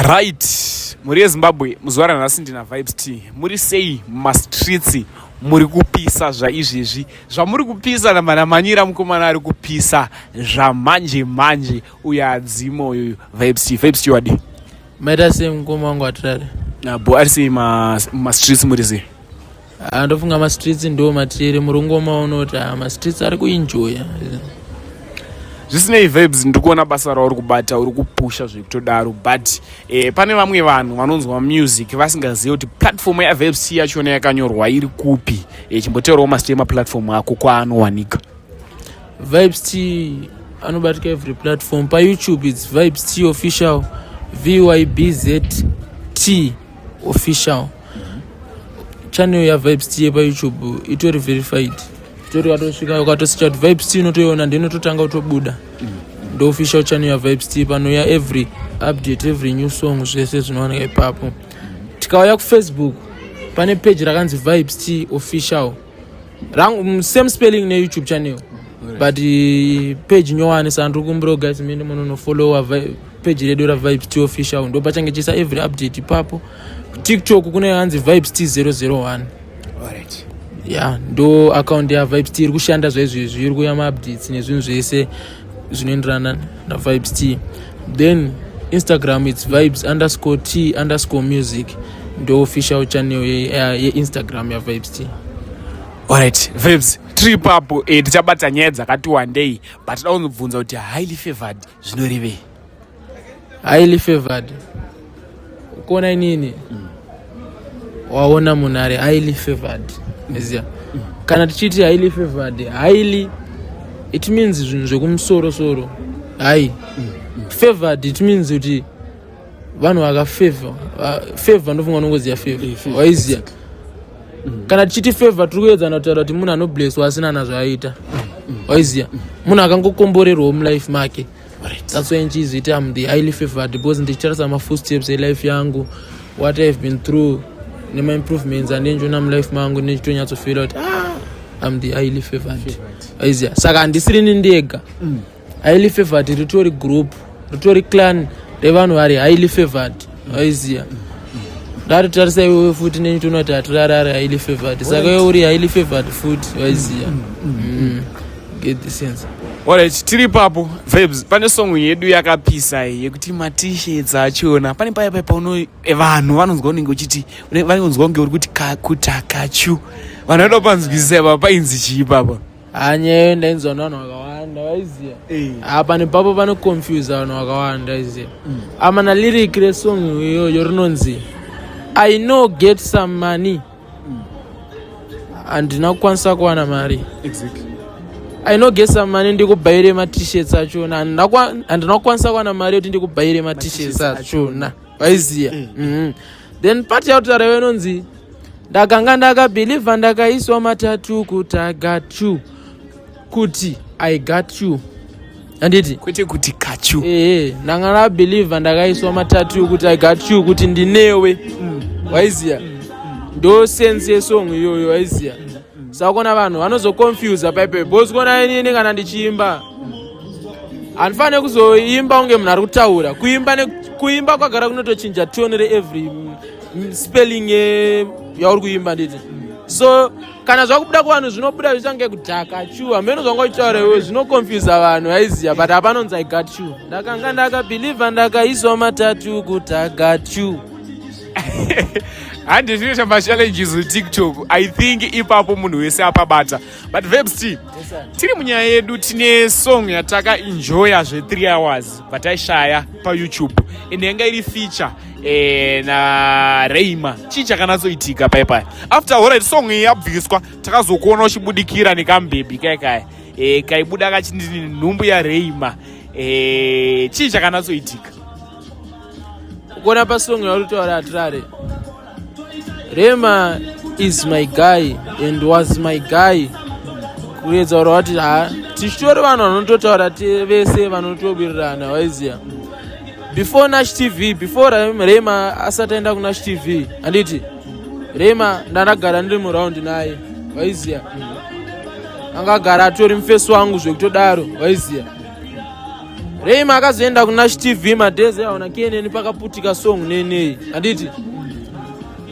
Right, mhuri yeZimbabwe, muzuva ranhasi ndina Vibes T. Muri sei mumastreets? Muri kupisa zvaizvezvi, zvamuri kupisa namanyira, mukomana ari kupisa zvamanje manje uyo adzimo uyu Vibes T. Vibes T, wadi? Maita sei, mukoma wangu Atirari? Bo, ari sei mumastreets? Muri sei? Ah, ndofunga mastreets ndo matiri murungoma unoti, ah, mastreets ari kuenjoya. Zvisinei, Vibes, ndiri kuona basa rauri kubata, uri kupusha zvekutodaro, but pane vamwe vanhu vanonzwa music vasingazivi kuti platform yaVibes T yachona yakanyorwa iri kupi. Chimbotaurawo mazita emaplatform ako kwaanowanika. Vibes T anobatika every platform. PaYouTube it's Vibes T Official, VYBZ T Official. Channel yaVibes T yepaYouTube itori verified, itori ukatosvika ukatosearcha kuti Vibes T, unotoiona, ndinototanga kutobuda. Ndo official channel yaVibes T, panouya every update, every new song, zvese zvinowanika ipapo. Tikauya kuFacebook, pane page rakanzi Vibes T Official rangu, same spelling neYouTube channel, but page nyowani. Saka ndiri kumbirawo guys, mene munonofollowa page redu raVibes T Official, ndo pachange chiisa every update ipapo. TikTok kune yanzi Vibes T 001. Ya, ndo account yaVibes T iri kushanda zvaizvezvi, iri kuya maupdates nezvinhu zvese zvinoenderana naVibes T. Then Instagram, it's vibes_t_music, ndo official channel yeInstagram yaVibes T. Alright, Vibes, tiri ipapo, tichabata nyaya dzakati wandei, but toda kunobvunza kuti highly favored zvinorevei? Highly favored, kuona inini, waona munhu ari highly favored, ziya, kana tichiti highly favored, highly it means zvinhu zvekumusoro soro. High favored, it means kuti vanhu vakafavor. Favor, ndofunga unongoziva favor, waiziya. Kana tichiti favor, tiri kuedzana kutaura kuti munhu anoblesswa asina nazvaaita, waiziya, munhu akangokomborerwawo mulife make. That's why nchizviti am the highly favored, because ndichitarisa mafootsteps elife yangu, what I've been through, nemaimprovements andinjiona mulife mangu, ndichitonyatsofeela kuti, ah, am the highly favored, waiziya. Saka handisirini ndega highly favored, ritori group, ritori clan revanhu vari highly favored, waiziya. Ndatotarisa iwewe futi, nenitoona kuti Hatirari ari highly favored, saka iwe uri highly favored futi, waiziya. Get the sense? Alright, tiri ipapo, Vibes, pane song yedu yakapisa iyi yekuti maT-shirts achona. Pane paya paya pauno vanhu vanonzwa unenge uchiti, vanonzwa kunge uri kuti kutakachu. Vanhu vanoda kupanzwisisa ipapo, painzi chii ipapo? Hanyeyo ndainzwa nevanhu vakawanda, waiziya. Apa nepapo panoconfusa vanhu vakawanda, waiziya. Ama na lyric resong iyoyo rinonzi "I no get some money", handina kukwanisa kuwana mari. "I no get some money ndikubhayire maT-shirts achona." Handina kukwanisa kuwana mari yekuti ndikubhayire maT-shirts achona, waiziya. Then part yakutaura iwe inonzi "ndakanga ndakabhilivha ndakaiswa matattoo kuti I got you", kuti I got you, handiti? Kwete kuti kachu. Ehe, ndanga ndabhilivha ndakaiswa matattoo kuti I got you, kuti ndinewe, waiziya. Ndo sense yesong iyoyo, waiziya. Saka kona vanhu vanozoconfusa paipe, because kona inini kana ndichiimba, handifaniri kuzoimba kunge munhu ari kutaura. Kuimba kuimba kwagara kunotochinja tone reevery spelling yauri kuimba, nditi? So kana zvakubuda kuvanhu, zvinobuda zvichange kudhaka chu, hameno zvanga uchitaura iwe, zvinoconfusa vanhu, aiziya. But hapanonzi "I got you", ndakanga ndakabhilivha ndakaiswa matattoo kuti I got you. Handi zvinoita machallenges TikTok. I think ipapo munhu wese apabata. But Vibes T, tiri munyaya yedu, tine song yatakaenjoya zve3 hours pataishaya paYouTube, ende yanga iri feature naReima. Chii chakanatsoitika paipaya after, alright, song iyi yabviswa, takazokuona uchibudikira nekambebi kaikaya kaibuda kachindini nhumbu yaReima? Chii chakanatsoitika? Kuona pasong yauri kutaura, Hatirare, Rema is my guy and was my guy. Kuedza kutaura kuti ha, tichitori vanhu vanototaura vese vanotowirirana, waiziya. Before Nash TV, before Rema asati aenda kuNash TV, handiti, Rema ndandagara ndiri muraundi naye, waiziya. Angagara atori mufesi wangu zvekutodaro, waiziya. Rayma akazoenda kuNash TV madhezi aona KNN pakaputika song nenei handiti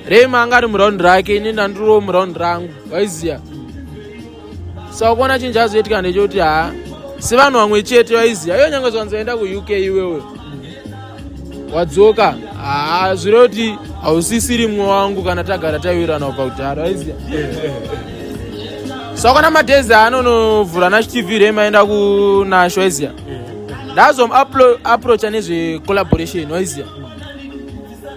Rayma anga ari muraundi rake ini ndandiriwo muraundi rangu waiziya saka kuona chinhu chazoitika ndechekuti haa sevanhu vamwe chete vaiziya iyo nyange zvanzi waenda kuUK iwewe wadzoka haa zvireva kuti hausisiri mumwe wangu kana tagara taiwirirana kubva kudhara waiziya saka kana madhezi aanonovhura Nash TV Rayma aenda kuNash waiziya ndazomuapproacha nezvecollaboration waiziya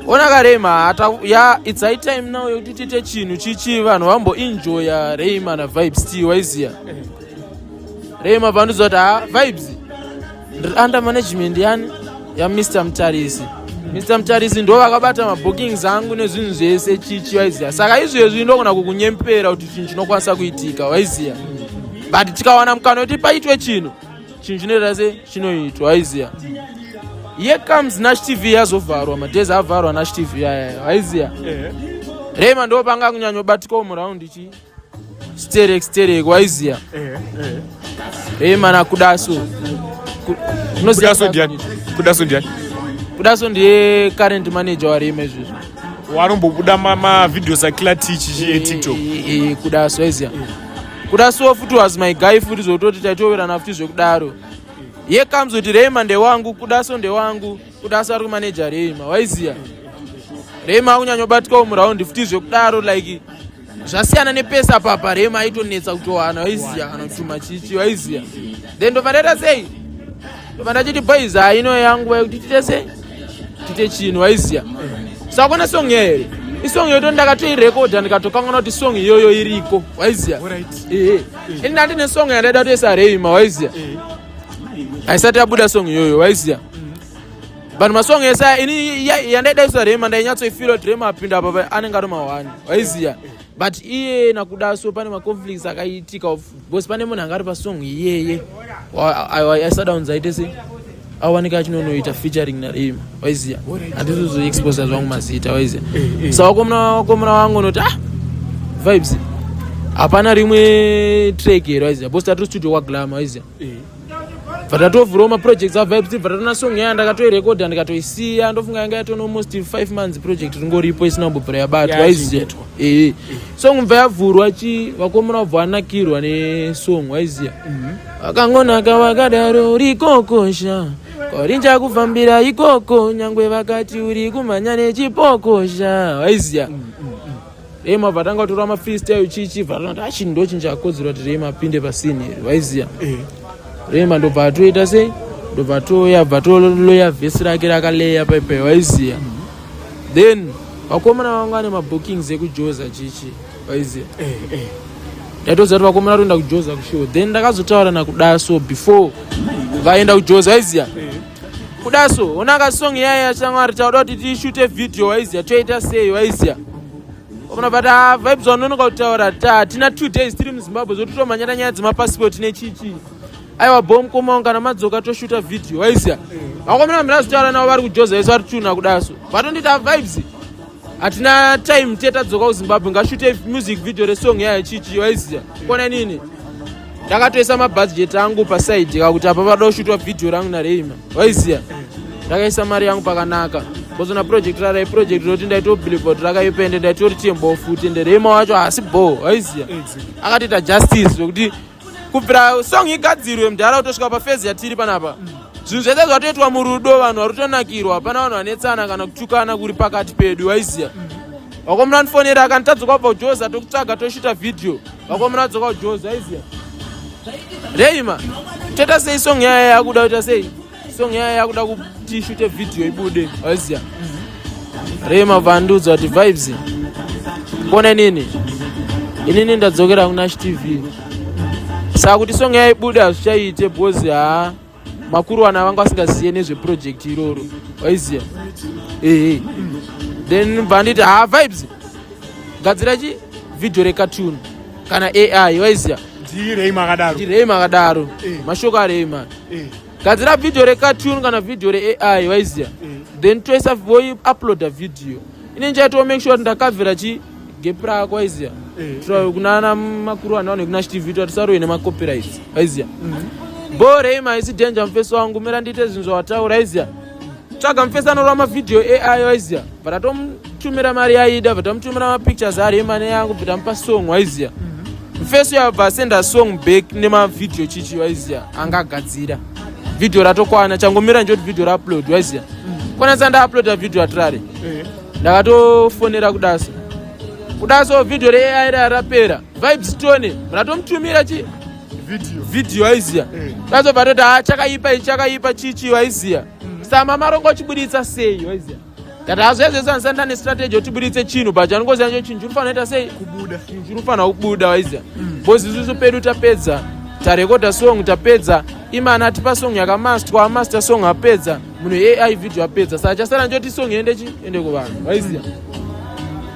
ona kaRayma ya it's high time now yekuti tiite chinhu chichi vanhu vamboenjoya Rayma naVybz T waiziya Rayma vandiudza kuti ha Vybz ndiri under management yani yaMr Mutarisi. Mr Mutarisi ndo vakabata mabookings angu nezvinhu zvese chichi waiziya saka izvezvi ndogona kukunyempera kuti chinhu chinokwanisa kuitika waiziya but tikawana mukana wekuti paitwe chinhu chinhu chinoita se chinoitwa waiziya here comes Nash TV yazovharwa madhezi avharwa Nash TV aya waiziya Rayma ndo panga kunyanyobatikawo muraundi chi sterek sterek waiziya Rayma naKudaso. Kudaso ndiani? Kudaso ndiani? Kudaso ndiye current manager waRayma izvezvo. Wanombobuda mavideos aKiller T chichi eTikTok. Kudaso waiziya Kudaso futi was my guy futi zvototi taitoverana futi zvekudaro here comes kuti Rayma ndewangu Kudaso ndewangu Kudaso ari kumaneja Rayma waiziya Rayma akunyanyobatikawo muraundi futi zvekudaro like zvasiyana nepesa papa Rayma aitonetsa kutowana waiziya kana kutuma chichi waiziya then ndobva ndaita sei ndobva ndachiti boys haino yangu yekuti tiite sei tiite chinhu waiziya saka kona song here isong yoto ndakatoirekodha ndikatokangana kuti song iyoyo iriko waiziya ehe ini ndandine song yandaida kutoisa Rayma waiziya haisati yabuda song iyoyo waiziya but masong ese aya ini yandaida kuisa Rayma ndainyatsoifila kuti Rayma apinda apa anenge ari mahwani waiziya but iye naKudaso pane maconflicts akaitika because pane munhu anga ari pasong iyeye aisada kunzi aite sei awanika achinonoita featuring naRayma waiziya handizozoexposa zvangu mazita waiziya saka wakomana wangu unoti ah Vybz hapana rimwe track here waiziya because tatiri studio kwaGlama waiziya bva tatovhurawo maprojects aVybz bva tatona song yaya ndakatoirekodha ndikatoisiya ndofunga yanga yatona almost 5 months project ringoripo isina kumbobvira yabatwa waiziya ee song bva yavhurwa chi vakomana vabva vanakirwa nesong waiziya vakangonaka vakadaro urikokosha korinja kufambira ikoko nyangwe vakati uri kumhanya nechipokosha waiziya Rayma bva tanga kutora mafreestyle chichi bva tona kuti achinhu ndo chinhu chakakodzerwa kuti Rayma apinde pasini here waiziya Rayma ndobva atoita sei ndobva toya bva toloya vhesi rake rakaleya paipai waiziya then vakomana vangu vane mabookings ekujoza chichi waiziya ndaitoziva kuti vakomana toenda kujoza kushow then ndakazotaura naKudaso before vaenda kujoza waiziya Kudaso onaka song yaya yashamwari tauda kuti tishute video waiziya toita sei waiziya Omuna but ah, Vybz vanonoka kutaura ta tina 2 days tiri muZimbabwe zototomhanyira nyaya dzemapasipoti nechichi aiwa bo mukoma wangu kana madzoka toshuta video waiziya vakomana ndirazotaura navo vari kujoza vese vari tuna Kudaso vatondita Vybz hatina time tiye tadzoka kuZimbabwe ngashute music video resong yaya chichi waiziya kona nini ndakatoisa mabudget angu pasaidi kakuti apa pada kushutwa video rangu naRayma waiziya ndakaisa mari yangu pakanaka bozona project rarai project roti ndaitobelieve kuti rakaipa ende ndaitoritembawo futi ende Rayma wacho haasi bo waiziya akatoita justice zvekuti kubvira song igadzirwe mudhara kutosvika paphase yatiri panapa zvinhu zvese zvatoitwa murudo vanhu vari kutonakirwa hapana vanhu vanetsana kana kutukana kuri pakati pedu waiziya vakomana ndifonera akanditadzoka kubva kujoza tokutsvaga toshuta video vakomana vadzoka kujoza waiziya Rayma toita sei song yaya yakuda kuita sei song yaya yakuda kuti ishute video ibude waiziya Rayma vandiudza kuti Vybz kona inini inini ndadzokera kuNash TV saka kuti song yaya ibude hazvichaite because haa makuru vana vanga vasingaziye nezveproject iroro waiziya ehe then vanditi haa Vybz gadzira chi video recartoon kana AI waiziya NdiRayma akadaro. NdiRayma akadaro mashoko aRayma gadzira video recartoon kana video reAI waiziya then toisa voiuploada video ine ndichaitawo make sure kuti ndakavhera chi gap rako waiziya kunana makuru vanhu vanhu vekuNash TV kuti tisarowe nemacopyrights waiziya. Bo Rema haisi danger mufesi wangu, mira ndiite zvinhu zvawataura iziya. Tsvaga mufesi anorova mavhidhiyo AI waiziya. Bva tatomutumira mari yaida, bva tamutumira mapictures aRema neyangu, bva tamupa song waiziya. Mufesi uyo abva asenda song back nemavhidhiyo chichi waiziya anga agadzira. Vhidhiyo ratokwana, changomira njoti vhidhiyo raupload waiziya. Kwana sanda uploada vhidhiyo atirare. Ndakatofonera kudaso. Kudaso vhidhiyo reAI rapera. Vibes Tone, muratomutumira chi Video. Video waiziya. Tazobva toti ha chakaipa ichi chakaipa chichi waiziya. Sama marongo uchibuditsa sei waiziya. Tati hazvo izvo izvo ndisati ndane strategy yekuti tibuditse chinhu but chanongoziva nje chinhu chinofanira kuita sei? Kubuda. Chinhu chinofanira kubuda waiziya. Because isusu pedu tapedza tarekodha song tapedza imana atipa song yakamastwa amaster song apedza munhu AI video apedza saka chasara njoti song iende chi ende kuvanhu waiziya.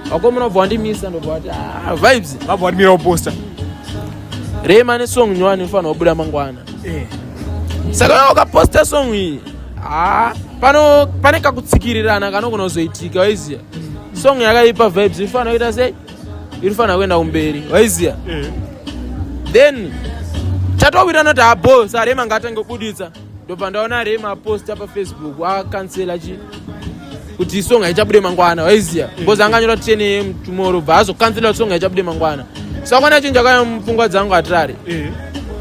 Vakomana vobva wandimisa ndobva wati ah, vibes. Vabva watimira kuposta. Rema nesong nyowani inofanira kubuda mangwana. Saka iwe ukaposta song iyi ah, pano pane kakutsikirirana kanogona kuzoitika waiziya. Song yakaipa vibes inofanira kuita sei? Inofanira kuenda kumberi waiziya. Then chatowirana kuti abo sarema ngaatange kubuditsa ndobva ndaona Rema aposta paFacebook akansela chi kuti song haichabude mangwana waiziya because anganyora 10 am tomorrow bva azokansela kuti song haichabude mangwana saka kwana chinhu chakauya mupfungwa dzangu hatirari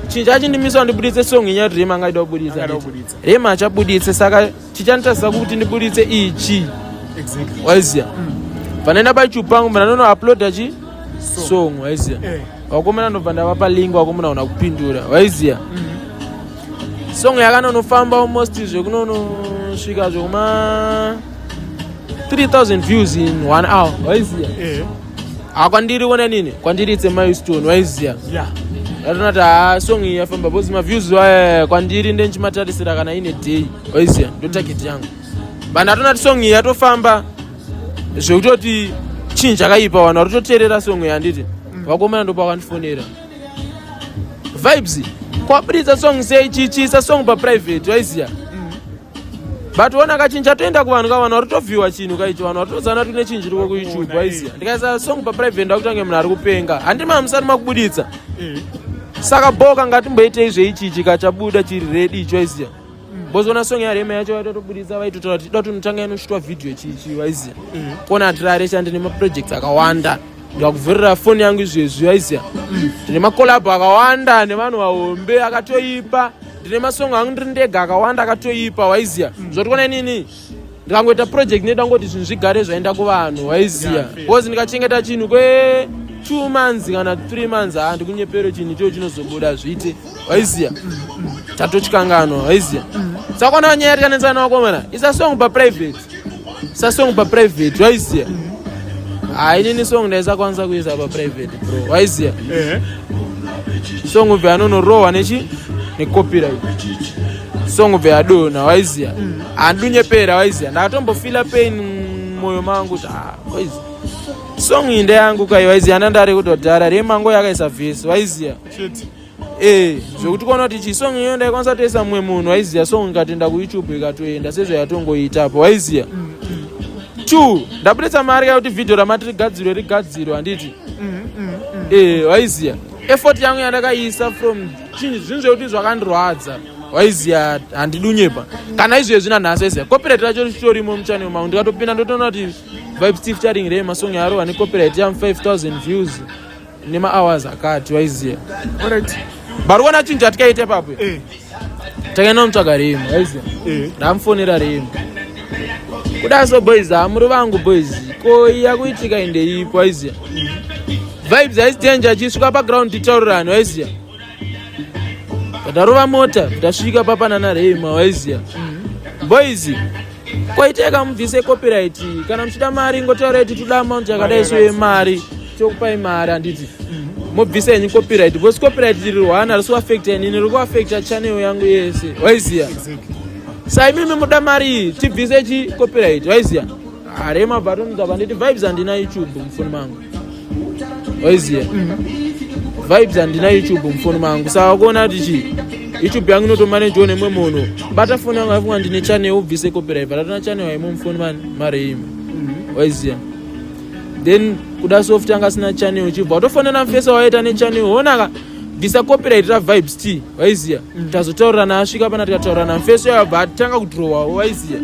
chinhu chachindimisa ndibuditse song inyaya kuti Rema angaida kubuditsa. Angaida kubuditsa. Rema achabuditse saka chichanditarisa kuti ndibuditse ichi waiziya. Panoenda paYouTube pangu mna ndonouploada chi song waiziya. Vakomana ndobva ndavapa link, vakomana una kupindura waiziya. Song yakanonofamba almost zvekunonosvika zvekuma 3000 views in 1 hour waiziya. Kwandiri kuona nini kwandiri it's a milestone waiziya. Ndatona kuti haa song iyi yafamba because maviews kwandiri ndenchimatarisira kana ine day waiziya, ndo target yangu. But ndatona kuti song iyi yatofamba zvekutoti chinhu chakaipa, vanhu vari kutoteerera song iyi handiti. Vakomana ndopa vakandifonera, vibes kwabuditsa song sei chichiisa song paprivate waiziya. But ona kachinhu chatoenda kuvanhu ka, vanhu vari kutovhiwa chinhu kaicho, vanhu vari kutozana kuti kune chinhu chiriko kuYouTube waiziya. Ndikaisa song paprivate ndakutange munhu ari kupenga handiti mamusati makubuditsa. Saka boka ngatimboitei zveichichi kachabuda chiri ready icho waiziya. Bozoona song yaRema yacho vaitotobuditsa vaitotaura kuti ida kuti inoshutwa video chichi waiziya. Kona hatirare shandi nemaprojects akawanda ndikakuvhurira foni yangu izvezvi waiziya. Ndine makolabho akawanda nevanhu vahombe akatoipa, ndine masong angu ndiri ndega akawanda akatoipa waiziya. Zvotoona inini ndikangoita project inoita ngoti zvinhu zvigare zvaenda kuvanhu waiziya, because ndikachengeta chinhu kwe 2 months kana 3 months haa ndikunyepero chinhu ichocho chinozobuda zviite waiziya, tatochikanganwa waiziya. Saka kwana nyaya tikanetsana vakomana, isa song paprivate, isa song paprivate waiziya. Hai inini song ndaisakwanisa kuisa paprivate bro waiziya. Song ubve anonorohwa nechi necopyright, song ubve yadonha waiziya. Handinyepera waiziya, ndakatombofila pain mumwoyo mangu kuti ah, waiziya song iyi ndeyangu kai waiziya. Ndandari kutodhara Remango yakaisa vhesi waiziya. Zvekuti kuona kuti chi song iyo ndaikwanisa kutoisa mumwe munhu waiziya, song ikatoenda kuYouTube ikatoenda sezvayatongoitapo waiziya. Two, ndabuditsa mari yakuti vhidhiyo ramati rigadzirwe rigadzirwe handiti waiziya. Effort yangu yandakaisa from chinhu zvinhu zvekuti zvakandirwadza waiziya, handidunyepa kana izvezvi nanhasi waiziya copyright racho richitorimo muchannel mangu. Ndikatopinda ndotoona kuti Vibes T featuring Rema song yarohwa necopyright yam 5000 views nemahours akati waiziya. Bari kuona chinhu chatikaita ipapo, takaenda mutsvaga Rema waiziya. Ndamufonera Rema kuda so, boys hamuri vangu boys, ko iya kuitika inde ipo waiziya. Vibes haisi danger, achisvika paground titaurirani waiziya. Ndarova mota ndasvika papanana Rema waiziya. Boys kwaiteka mubvise copyright, kana muchida mari ngotaurai kuti toda amount yakadai so yemari, tokupai mari handiti. Mobvisa henyu copyright because copyright riri one harisi kuafecta inini, riri kuafecta channel yangu yese waiziya. Sa imimi muda mari iyi tibvise chi copyright waiziya. Rema bva atonudza panditi, vibes handina YouTube mufoni mangu waiziya. Vibes handina YouTube mufoni mangu, saka kuona kuti chi YouTube yangu inotomanagewo nemwe munhu. Bata foni yangu afunga ndine channel ubvise copyright, but atona channel haimo mufoni mani maReima waiziya. Then kuda soft anga asina channel, uchibva watofonera mufesa waita nechannel, onaka Bvisa copyright raVibes T, waiziya. Tazotaurirana asvika pana tikataurirana mfeso yabva atanga kudrowawo, waiziya.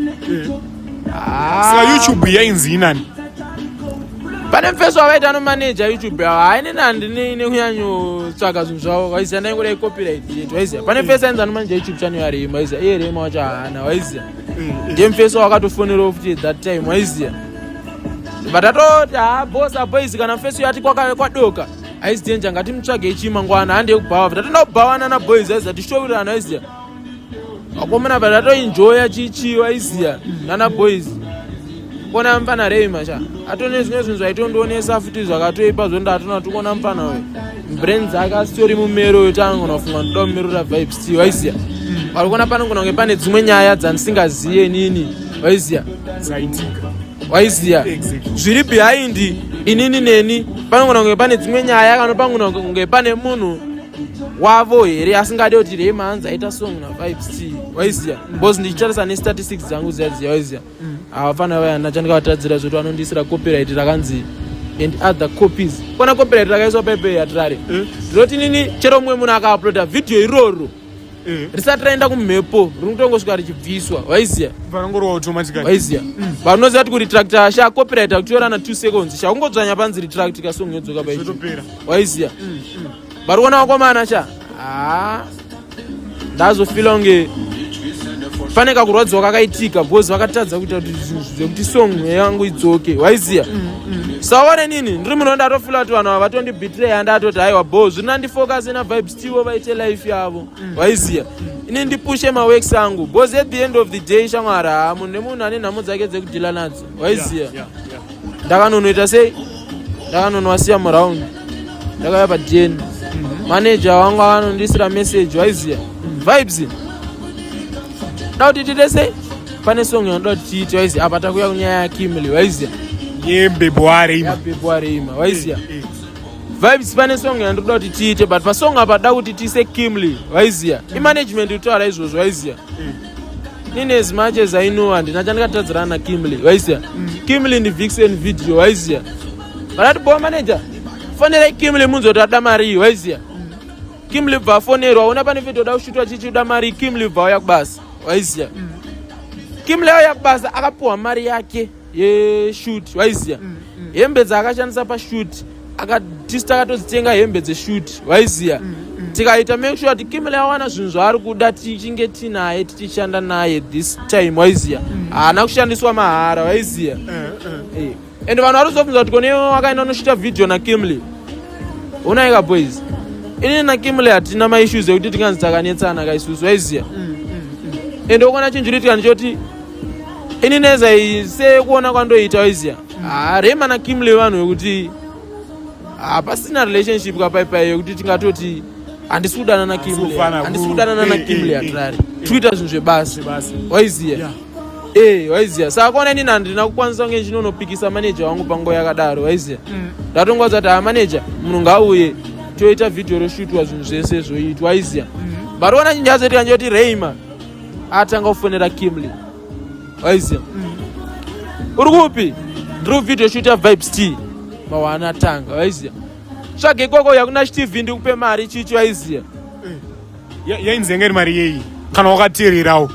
Saka YouTube yainzi inani? Pane mfeso wavaita anomaneja YouTube ava, hainini handinei nekunyanyotsvaga zvinhu zvavo, waiziya. Ndaingoda copyright chete, waiziya. Pane mfeso ainzi anomaneja YouTube channel yaRema, waiziya. Iye Rema wacho haana, waiziya. Ndiye mfeso wakatofonerawo futi at that time, waiziya. But atoti ha boss aboys, kana mfeso yati kwadoka haisi danger, ngatimutsvagei chii mangwana, handei kubhawa. Tatoenda kubhawana naboys, waiziya, tichitowirirana, waiziya. Vakomana va tatoenjoya chichi, waiziya, nana boys. Kona mufana Reima sha atone zvimwe zvinhu zvaitondionesa futi zvakatoipa zvo ndatona tikuona mufana uyu brain dzake asitori mumero wekuti anogona kufunga ndoda mumero raVibes T, waiziya. Vari kuona panogona kunge pane dzimwe nyaya dzandisingaziye inini, waiziya. Dzaitika. Waiziya. Zviri behind inini neni, panogona kunge pane dzimwe nyaya kana panogona kunge pane munhu wavo here asingade kuti Rema hanzi aita song naVibes T, waiziya. Because ndichitarisa nestatistics dzangu dziya dziya, waiziya, havafana vaya ndachandikavatadzira zvoti vanondiisira copyright rakanzi "and other copies". Kona copyright rakaiswa paipe yatirare, ndinoti nini chero mumwe munhu akauploada vhidhiyo iroro risati raenda kumhepo, rinotongosvika richibviswa, waiziya. Vanongorwa automatically. Waiziya, vanoziva kuti kuretracta sha copyright akutorana 2 seconds sha, kungodzvanya panzi "retract", kasong yodzoka paizvo. Zvotopera. Waiziya, vari kuona vakomana sha, ha ndazofila kunge pane kakurwadziwa kakaitika because vakatadza kuita kuti zvinhu zvekuti song yangu idzoke, waiziya. Saone nini ndiri munhu ndatofila kuti vanhu ava vatondibetray, ndatoti haiwa bo, zviri nandifocus naVibes T, vaite life yavo, waiziya, ini ndipushe maworks angu, because at the end of the day, shamwari, ha munhu nemunhu ane nhamo dzake dzekudhila nadzo, waiziya. Ndakanonoita sei, ndakanonowasiya muround, ndakauya padn, manager wangu akanondisira message, waiziya, "Vibes, da kuti tiite sei, pane song yanoda kuti tiite," waiziya. Apa takuya kunyaya yaKimly, waiziya. Yembebo waReima. Yabhebho waReima, waiziya. "Vibes, pane song yandoda kuti tiite, but pasong apa da kuti tiise Kimly," waiziya. Imanagement kutaura izvozvo, waiziya. Nini as much as I know, handina chandikatadzirana naKimly, waiziya. Kimly ndi vixen video, waiziya. Vakati, "Bo manager, fonerai Kimly munzi kuti ada mari," waiziya. Kimly bva afonerwa, ona pane video da kushutwa chichi uda mari. Kimly bva auya kubasa, waiziya. Kimly auya kubasa, akapiwa mari yake yeshoot, waiziya. Hembe dzaakashandisa pashoot tisu takatodzitenga hembe dzeshoot, waiziya. Tikaita make sure kuti Kimly awana zvinhu zvaari kuda, tichinge tinaye tichishanda naye this time, waiziya. Haana kushandiswa mahara, waiziya. And vanhu vari kuzobvunza kuti kone wakaenda unoshuta video naKimly unaika. Boys, inini naKimly hatina maissues ekuti tinganzi takanetsana kaisusu, waiziya. And ukona chinhu chinoitika ndechoti inini ezai sekuona kwandoita, waiziya, ha Rema naKimly vanhu vekuti hapasina relationship kapaipai yekuti tingatoti handisi kudanana naKimly. Handisi kudanana naKimly. Hatirari tikuita zvinhu zvebasa, waiziya. Waiziya, saka kuona inini handina kukwanisa kunge ndichinonopikisa maneja wangu panguva yakadaro, waiziya. Ndatongoudza kuti ha maneja, munhu ngauye toita vhidhiyo roshutwa, zvinhu zvese zvoitwa, waiziya. Vari kuona chinhu chazoitika ndechoti Reima atanga kufonera Kimly, waiziya. "Uri kupi?" "Ndiri kuvideo shoot yaVibes T." Mawana atanga, waiziya. "Tsvage ikoko yakunash TV, ndikupe mari," chichi, waiziya. Yainzi yanga iri mari yei kana wakateererawo?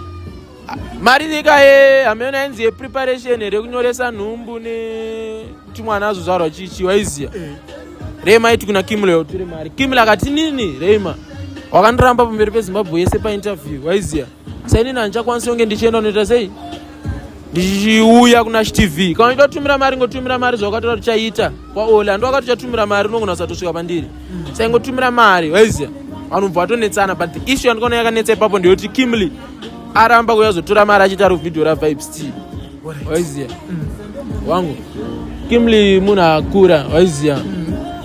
Mari nika ye hameno yainzi yepreparation here, kunyoresa nhumbu nekuti mwana azozvarwa chichi, waiziya. Reima aiti kuna Kimle, "Utore mari." Kimle akati, "Nini Reima wakandiramba pamberi peZimbabwe yese painterview, waiziya, sainini handichakwanisi kunge ndichienda unoita sei, ndichiuya kunash TV. Kana uchida kutumira mari, ngotumira mari zvawakatora tichaita kwaoli handi wakati uchatumira mari, unogona kusatosvika pandiri, saingotumira mari," waiziya. Vanhu bva vatonetsana, but the issue yandikaona yakanetsa ipapo ndeyekuti Kimly aramba kuyazotora mari achiita ruvhidhio raVibes T, waiziya. Wangu, Kimly munhu akura, waiziya.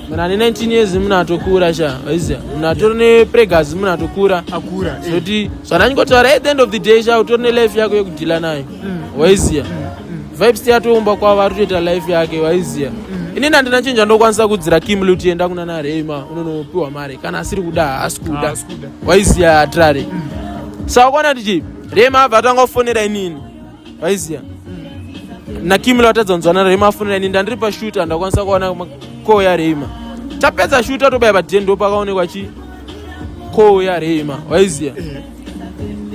Munhu ane 19 years munhu atokura sha, waiziya. Munhu atori nepregazi munhu atokura. Akura. Zoti zvandandingotaura, at the end of the day sha, utori nelife yako yekudhila nayo, waiziya. Vibes T atoumba kwavo, ari kutoita life yake, waiziya. Inini handina chinhu chandokwanisa kudzira Kimly kuti enda kuna naReima unonopiwa mari. Kana asiri kuda, haasi kuda. Haasi kuda. Waiziya, hatirare. Saka kuona tichi Rema abva atanga kufonera inini, waiziya, naKimly vatadza kunzwanana. Rema afonera inini, ndandiri pashoot, handakwanisa kuona call yaReima. Tapedza shoot, atobaya padhen, ndo pakaonekwa chi call yaRema, waiziya?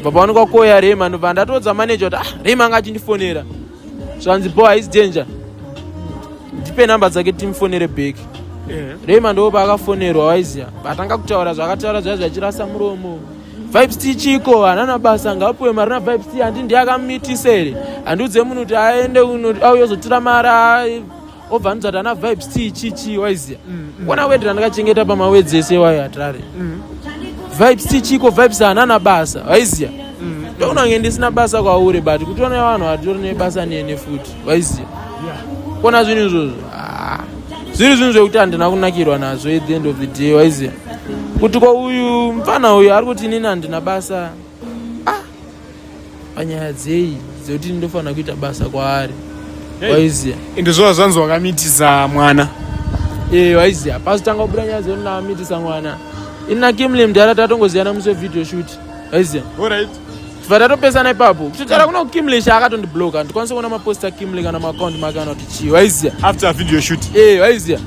Bva paonekwa call yaRema, ndobva ndatoudza manager kuti, "Ah, Rema anga achindifonera." Zvanzi, "Bo, haisi danger, ndipe namba dzake timufonere back." Rema ndo paakafonerwa, waiziya? Vatanga kutaura zvakataura zvaya, zvachirasa muromo. "Vybz T chiko? Hanana basa, ngapuwe mari naVybz T. Handi ndiye akamumitisa here? Handiudze munhu kuti aende auye ozotora mari, obva anudza kuti ana Vybz T chichi." Waiziya? Kona word randakachengeta pamawords ese wayo hatare. "Vybz T chiko? Vybz hanana basa." Waiziya? Ndokunange ndisina basa kwauri, but kutiona vanhu vatori nebasa nene futi, waiziya? Kona zvinhu izvozvo, ah, zviri zvinhu zvekuti handina kunakirwa nazvo at the end of the day, waiziya? Kuti ko uyu mufana uyu ari kuti inini handina basa, ah, panyaya dzei dzekuti ndofanira kuita basa kwaari, waiziya? Ende zvova zvanzi wakamitisa mwana. E, waiziya, pasitanga kubuda nyaya dzekuti ndakamitisa mwana. Ini naKimly mudhara tatongoziyana musi wevideo shoot, waiziya? Tibva tatopesana ipapo. Kutotaura kuno, Kimly sha akatondibloka. Ndikwanisa kuona mapost aKimly kana maakaunti make kana kuti chii, waiziya? After video shoot? E, waiziya,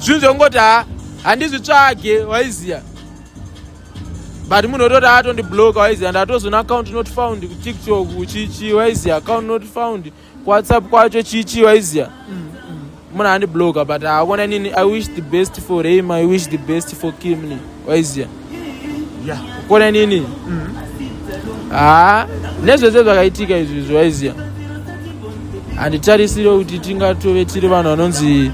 zvinhu zvekungoti ha, handizvitsvage, waiziya? But munhu ototi atondibloka, waiziya? Ndatozoona account not found kuTikTok chichi, waiziya? Account not found kuWhatsApp kwacho chichi, waiziya? Munhu andibloka. But akona nini, I wish the best for Rema, I wish the best for Kimly, waiziya? Kona nini, ha, nezvese zvakaitika izvizvi, waiziya, handitarisire kuti tingatove tiri vanhu vanonzi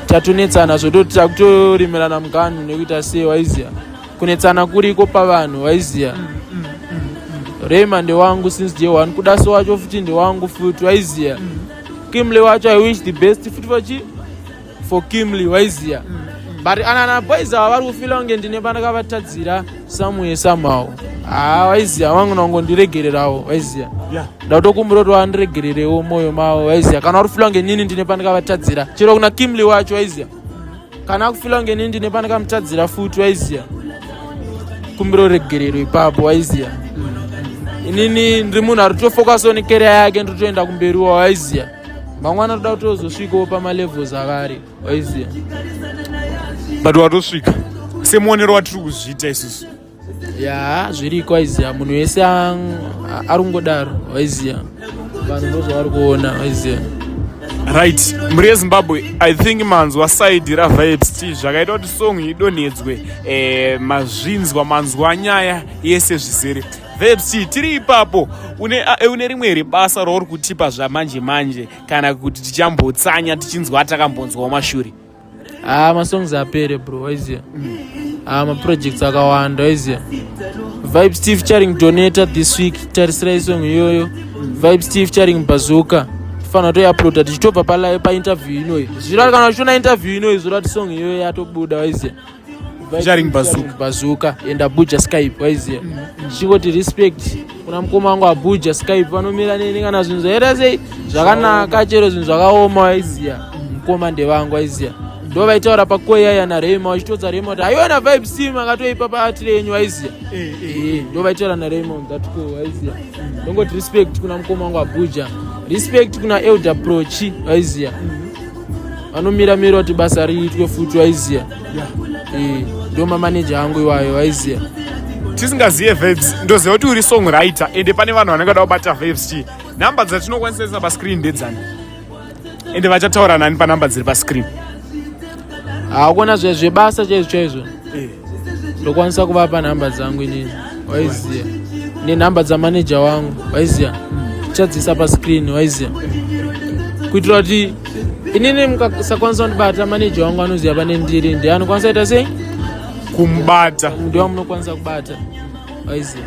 tatonetsana zvototi takutorimirana muganhu nekuita sei, waiziya? Kunetsana kuriko pavanhu, waiziya? Rema ndewangu since day one. Kudaso wacho futi ndewangu futi, waiziya? Kimly wacho, I wish the best futi for chi, for Kimly, waiziya? But anana boys ava vari kufila kunge ndine pandakavatadzira somewhere somehow. Ha, waiziya, vangu nangondiregererawo, waiziya? Ndakutokumbira kuti vandiregererewo mwoyo mavo, waiziya? Kana uri kufila kunge nini ndine pandakavatadzira, chero kuna Kimly wacho, waiziya, kana akufila kunge nini ndine pandakamutadzira futi, waiziya, kumbira regerero ipapo, waiziya? Inini ndiri munhu ari kutofocusawo necareer yake, ndiri kutoenda kumberiwa, waiziya? Mangwana toda kutozosvikawo pamalevels avari, waiziya? But watosvika semuonero watiri kuzviita isusu. Ya, zviriko, waiziya. Munhu wese ari kungodaro, waiziya? Vanhu ndozvavari kuona, waiziya? Right, mhuri yeZimbabwe, I think manzwa side raVybz T. Zvakaita kuti song idonhedzwe, mazvinzwa, manzwa nyaya yese zvizere. Vybz T, tiri ipapo, une rimwe here basa rauri kutipa zvamanje manje, kana kuti tichambotsanya tichinzwa takambonzwawo mashure? Ah, masongs apere bro, waiziya? Ah, maprojects akawanda, waiziya? Vybz T featuring Donator this week, tarisirai song iyoyo. Vybz T featuring Bazooka, fanira toiuploada tichitobva painterview inoyi. Zvira kana uchiona interview inoyi, zvoreva kuti song iyoyo yatobuda, waiziya? Featuring Bazooka. Bazooka and Abuja Skype, waiziya? Tichingoti respect kuna mukoma wangu Abuja Skype, vanomira neni kana zvinhu zvaita sei zvakanaka, chero zvinhu zvakaoma, waiziya? Mukoma ndevangu, waiziya? Ndo vaitaura pakoyaya naRema, vachitodza Rema kuti aiona Vybz T makatoipa paati renyu, waiziya? Eh, ndo vaitaura naRema on that call, waiziya? Ndongoti respect kuna mukoma wangu Abuja, respect kuna Elder Prochi, waiziya? Vanomira mira kuti basa riitwe futi, waiziya? Eh, ndo mamaneja angu iwayo, waiziya? Tisingaziye Vybz, ndoziva kuti uri song writer, ende pane vanhu vanenge vada kubata Vybz T. Nhamba dzatinokwanisa isa pascreen ndedzani, ende vachataura nani panhamba dziri pascreen? Hakuna zvebasa chaizvo chaizvo. Ndokwanisa kuvapa nhamba dzangu inini, waiziya, nenhamba dzamaneja wangu, waiziya? Tichadzisa pascreen, waiziya, kuitira kuti inini mukasakwanisa kundibata, maneja wangu anoziva pane ndiri, ndiye anokwanisa kuita sei? Kumubata. Ndiwo munokwanisa kubata, waiziya?